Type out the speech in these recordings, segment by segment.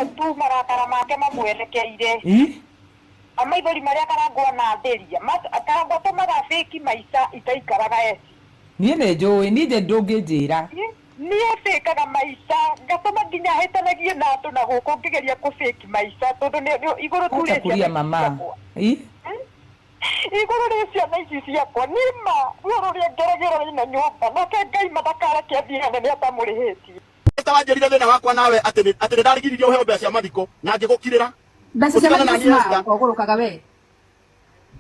tu marakara make mamwerekeire. Ĩ? Maithori marĩa Karangũ anathĩria. Karangũ atũmaga fake maica itaikaraga eci. Niĩ nĩ njũĩ, niĩ nje ndũngĩnjĩra. Niĩ bĩkaga maica ngatũma nginya hĩtanagie na andũ na gũkũ ngĩgeria kũ fake maica tondũ igũrũ tu Wacha rĩ kulia ciana ici mama. ciakwa. Ĩ? Igũrũ rĩ ciana ici ciakwa nĩma ruo rũrĩa ngeragĩra ina nyũmba nake Ngai mathakara athiĩ hanene atamũrĩhĩtie. Ta wanjĩrire thĩna wakwa nawe atĩ atĩ nĩ ndarigiririe ũheo mbeca cia mathiko na ngĩgũkirĩra. Mbeca cia Ũtigane na mathiko niĩ, Esther. cimaũ ũgũrũkaga we.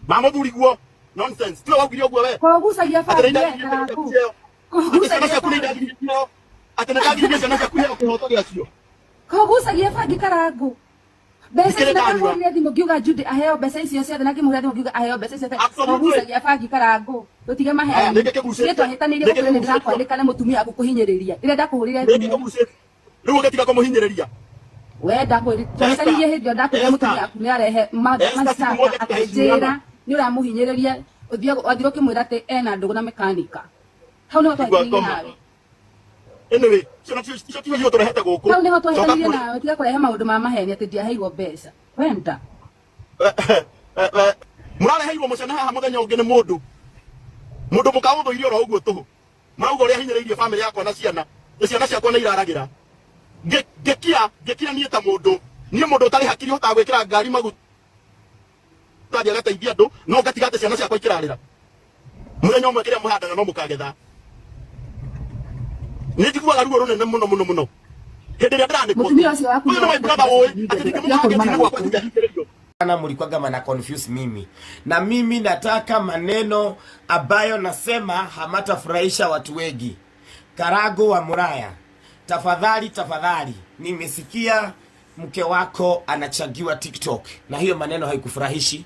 Ma mũthuri guo nonsense tiwe waugire ũguo we. Kogucagia Atĩ nĩ bangi we ndagiririe Karangũ. iheo, atĩ ciana Kogucagia ciaku nĩ bangi. ndagiririe iheo, atĩ nĩ ndagiririe ciana ciaku iheo kĩhoto gĩacio. Kogucagia bangi Karangũ. Mbeca Ndikĩrĩ icio ndanyua. ndakahũrire thimũ ngiuga Judy aheo mbeca icio ciothe na ngĩmũhũrĩra thimũ ngiuga aheo mbeca icio ciothe. Absolutely. Kogucagia bangi Karangũ. Tũtige Aya, maheni. nĩkĩ kĩgucĩtie? Niĩ twahĩtanĩirie Nĩkĩ gũkũrĩ nĩ kĩgucĩtio? ndĩrakwandĩka nĩ mũtumia waku kũhinyĩrĩria. Rĩrĩa ndakũhũrĩire Nĩkĩ thimũ. kĩgucĩtio? Rĩu ũgĩtiga kũmũhinyĩrĩria. We ndakwĩrire twahĩtanirie hĩndĩ ĩyo ndakwĩrire mũtumia waku nĩ arehe Esther, siku macaka moja akĩnjĩra tutaheshimiana. nĩ ũramũhinyĩrĩria wathire ũkĩmwĩra atĩ ena ndũgũ na mekanika. Hau nĩho Igua twahĩtanirie ngoma. nawe. Anyway, ciana icio ticio ciothe tũrehete gũkũ. Hau nĩho Coka twahĩtanirie kũrĩ. nawe tiga kũrehe maũndũ ma maheni atĩ ndiaheirwo mbeca. Wenda. Mũrareheirwo mũcene haha mũthenya ũngĩ nĩ mũndũ mũndũ mũkaũthũire oro ũguo tũhũ marauga ũrĩa hinyĩrĩirie famĩlĩ yakwa na ciana na ciana ciakwa nĩ iraragĩra. Ngĩkira ngĩkira niĩ ta mũndũ niĩ mũndũ ũtarĩ hakiri hotaga gwĩkĩra ngari maguta athiĩ agateithia andũ no ngatiga atĩ ciana ciakwa ikĩrarĩra. Mũthenya ũmwe kĩrĩa mũhandaga no mũkagetha. Nĩ njiguaga ruo rũnene mũno mũno mũno hĩndĩ ĩrĩa ndĩranĩkwo. Mũtumia ũcio waku Ũyũ nĩ my brother ũĩ atĩ ndingĩmũkaga gĩtĩ-inĩ gwakwa ndingĩhinyĩrĩrio. Sana mlikuwaga mana confuse mimi na mimi nataka maneno ambayo nasema hamatafurahisha watu wengi. Karago wa Muraya, tafadhali tafadhali, nimesikia mke wako anachangiwa TikTok na hiyo maneno haikufurahishi.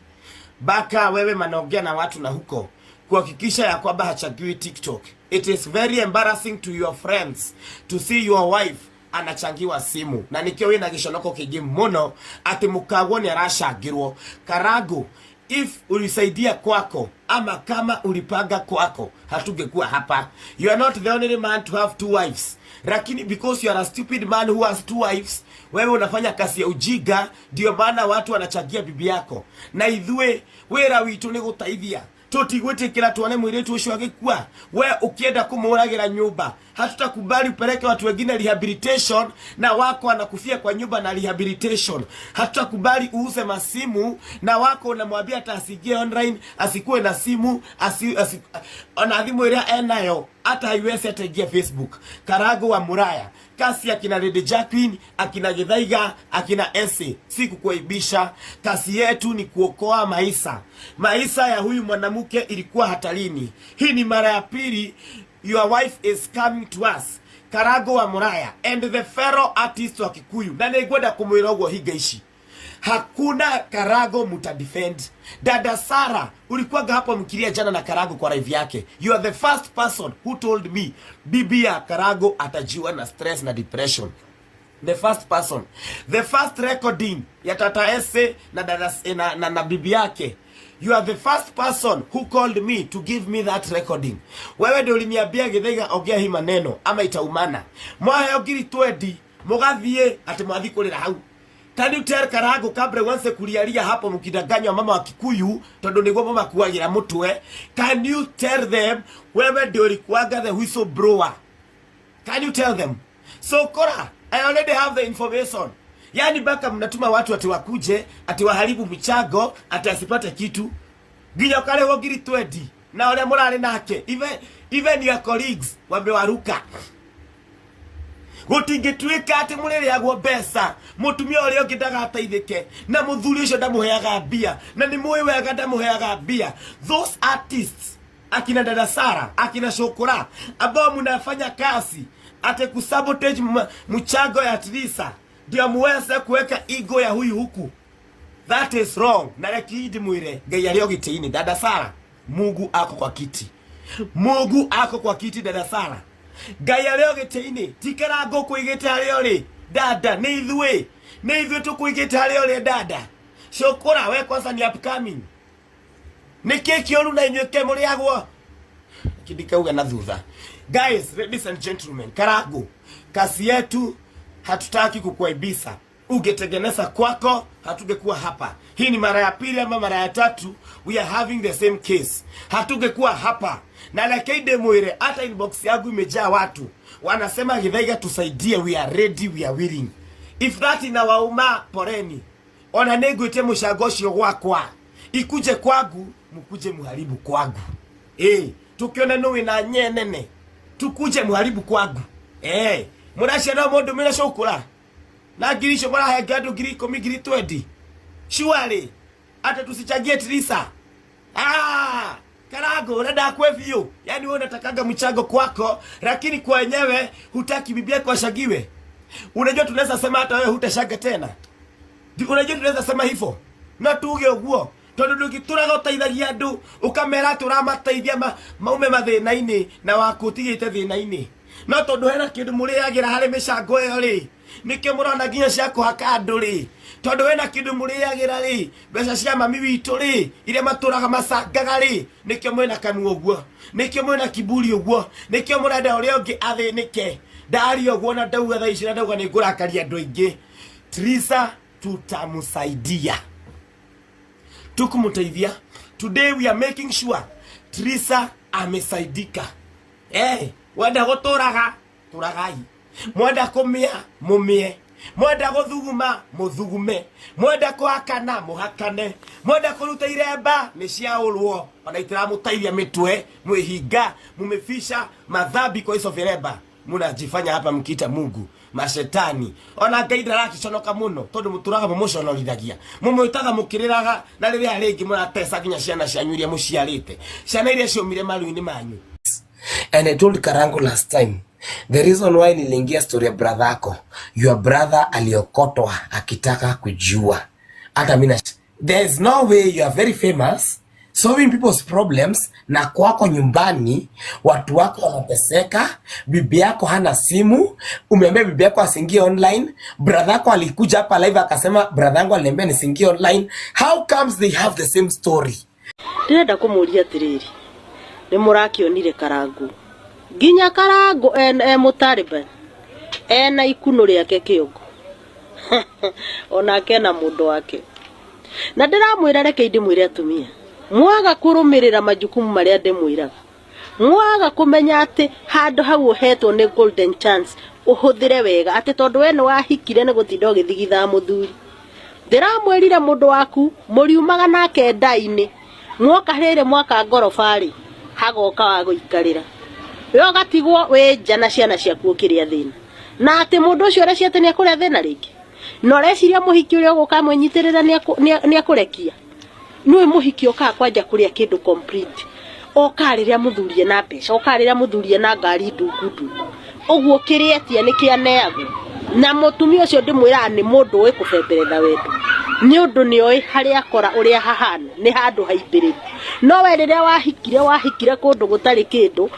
Baka wewe manaongea na watu na huko kuhakikisha ya kwamba hachangiwi TikTok. It is very embarrassing to your friends to see your wife anachangiwa simu na nikio wina giconoko kingi muno ati mukagwo ni aracangirwo. Karagu, if ulisaidia kwako ama kama ulipanga kwako, hatungekuwa hapa. You are not the only man to have two wives, lakini because you are a stupid man who has two wives, wewe unafanya kazi ya ujiga, ndio maana watu wanachangia bibi yako. Na ithuĩ wĩra witũ nĩ gũteithia tutigwitikira tuone mwiritu ucio agikua. We ukienda kumuragira nyumba, hatutakubali upeleke watu wengine rehabilitation na wako anakufia kwa nyumba na rehabilitation. Hatutakubali uuze masimu na wako unamwambia hata asiingie online, asikuwe na simu, asi, asi, ona thimu ĩrĩa enayo hata haiwezi hata ingia Facebook. Karago wa Muraya, kasi akina Lady Jacqueline, akina Githaiga, akina Ese, si kukuaibisha. Kasi yetu ni kuokoa maisha. Maisha ya huyu mwanamke ilikuwa hatarini. Hii ni mara ya pili your wife is coming to us. Karago wa Muraya and the fellow artist wa Kikuyu, na nĩngwenda kũmwĩra ũguo hinga ici, hakuna Karago mutadefend. Dada Sara, ulikuwaga hapo mkilia jana na Karago kwa live yake. You are the first person who told me bibi ya Karago atajiwa na stress na depression. The first person, the first recording ya Tata Ese na dada na bibi yake, you are the first person who called me to give me that recording. Wewe ndio uliniambia, "Githaiga, ongea hii maneno ama itaumana." Mwaheo ngiri 20 mugathie ati mwathi kurira hau. Can you tell Karago kabla uanze kulialia hapo mkidanganywa mama wa Kikuyu tondu niguo mamakuagira mutwe? Can you tell them wewe ndio ulikuwaga the whistleblower? Can you tell them? So Kora, I already have the information. Yani mpaka mnatuma watu ati wakuje ati waharibu michango ati asipate kitu nginya ukarĩhwo ngiri 20 na ũrĩa mũrarĩ nake, even your colleagues wamewaruka. Gũtingĩtuĩka atĩ mũrĩrĩagwo mbeca mũtumia ũrĩa ũngĩ ndagateithĩke na mũthuri ũcio ndamũheaga mbia na nĩ mũĩ wega ndamũheaga mbia. Those artists, akina dada Sara, akina Shokora, ambao mnafanya kazi ate kusabotage mchango ya Trisa ndio muweze kuweka ego ya huyu huku, that is wrong. Na reki ndimwire, Ngai arĩ o gĩtĩ-inĩ. Dada Sara, Mungu ako kwa kiti, Mungu ako kwa kiti. Dada Sara, Ngai arĩ o gĩtĩ-inĩ. Ti Karango kũigĩte harĩa ũrĩ, dada, nĩ ithuĩ, nĩ ithuĩ tũkũigĩte harĩa ũrĩ. Dada Shokora, we kwanza ni upcoming. Nĩ kĩ kĩũru na inyuĩ ke mũrĩagwo kindikauga na thutha. Guys, ladies and gentlemen, Karago, kasi yetu hatutaki kukuaibisa. Ungetengeneza kwako, hatungekuwa hapa. Hii ni mara ya pili ama mara ya tatu, we are having the same case. Hatungekuwa hapa. Na lakini ndimwire, hata inbox yangu imejaa watu wanasema Githaiga tusaidie, we are ready, we are willing. If that inawauma, poreni. Ona nĩngwĩtie mũcango ũcio gwakwa ikuje kwangu, mukuje muharibu kwangu. Tukiona nũ wĩna nye nene, tukuje muharibu kwangu. Mũraciana mũndũ mĩna cũkũra na ngiri icio mũrahenga andũ 10,000 20,000. Surely hata tusichangie Trisa. Karango unataka kwe biũ. Yaani wewe unatakaga mchango kwako, lakini kwa wenyewe hutaki bibi yako ashagiwe. Unajua tunaweza sema hata wewe hutashaga tena. Unajua tunaweza sema hivyo. No tuge ũguo. Tondu ndũngĩtũraga ũteithagia andũ ũkamera atĩ ũramateithia maume mathĩna-inĩ na waku ũtigĩte thĩna-inĩ. No tondu hena kĩndũ mũrĩagĩra harĩ mĩcango ĩyo rĩ, nĩkĩo mũrona nginya cia kũhaka andũ rĩ. Tondu hena kĩndũ mũrĩagĩra rĩ, mbeca cia mami witũ rĩ, iria matũraga macangaga rĩ, nĩkĩo mwĩna kanua ũguo, nĩkĩo mwĩna kiburi ũguo, nĩkĩo mũrenda ũrĩa ũngĩ athĩnĩke. Ndaria ũguo na ndauga thaa ici na ndauga nĩ ngũrakaria andũ aingĩ. Trisa tutamsaidia, tukumteithia. Today we are making sure Trisa amesaidika. Wenda gũtũraga tũragai, mwenda kũmĩa mũmĩe, mwenda gũthuguma mũthugume, mwenda kũhakana mũhakane, mwenda kũruta iremba nĩ ciaũrwo, ona itiramũteithia mĩtwe, mwĩhinga mumefisha madhambi kwa hizo viremba munajifanya hapa mkiita Mungu mashetani. Ona Ngai ndarakiconoka muno tondu muturaga mumuconorithagia, mumwitaga mukiriraga, na riria ringi muratesa nginya ciana cianyu iria muciarite, ciana iria ciumire maru-inĩ manyu. And I told Karango last time, the reason why niliingia story ya brother yako, your brother aliokotwa akitaka kujua. Hata mimi, there is no way you are very famous solving people's problems, na kwako nyumbani watu wako wanateseka, bibi yako hana simu, umeambia bibi yako asiingie online, brother yako alikuja hapa live akasema brother yangu aliniambia nisiingie online. How comes they have the same story? Ndĩrenda kũmũria atĩrĩrĩ, nĩ mũrakĩonire Karango nginya Karango e mũtaliban ena ikunũ rĩake kĩongo onake ena mũndũ wake. Na ndĩramwĩra, reke ndĩmwĩre atumia, mwaga kũrũmĩrĩra majukumu marĩa ndĩmwĩraga, mwaga kũmenya atĩ handũ hau ũhetwo nĩ golden chance ũhũthĩre wega, atĩ tondũ we nĩ wahikire nĩ gũtinda ũgĩthigitha mũthuri. Ndĩramwĩrire mũndũ waku mũriumaga nake nda-inĩ, mwoka rĩrĩ mwaka ngoroba-rĩ, hagoka wa gũikarĩra, we ũgatigwo wĩ nja na ciana ciaku ũkĩrĩa thĩna, na atĩ mũndũ ũcio ũreciria atĩ nĩekũrĩa thĩna rĩngĩ, na ũreciria mũhiki ũrĩa ũgũka mwĩnyitĩrĩra nĩekũrekia. Nĩũĩ mũhiki okaga kwanja kũrĩa kĩndũ complete, okaga rĩrĩa mũthuri ena mbeca, okaga rĩrĩa mũthuri ena ngari ndungu ndungu, ũguo kĩrĩa etia nĩkĩaneagwo. Na mũtumia ũcio ndĩmwĩraga nĩ mũndũ ũĩ kũbemberetha wendo, nĩ ũndũ nĩoĩ harĩa akora ũrĩa hahana nĩ handũ haimbĩrĩru. No we rĩrĩa wahikire kũndũ gũtarĩ kĩndũ.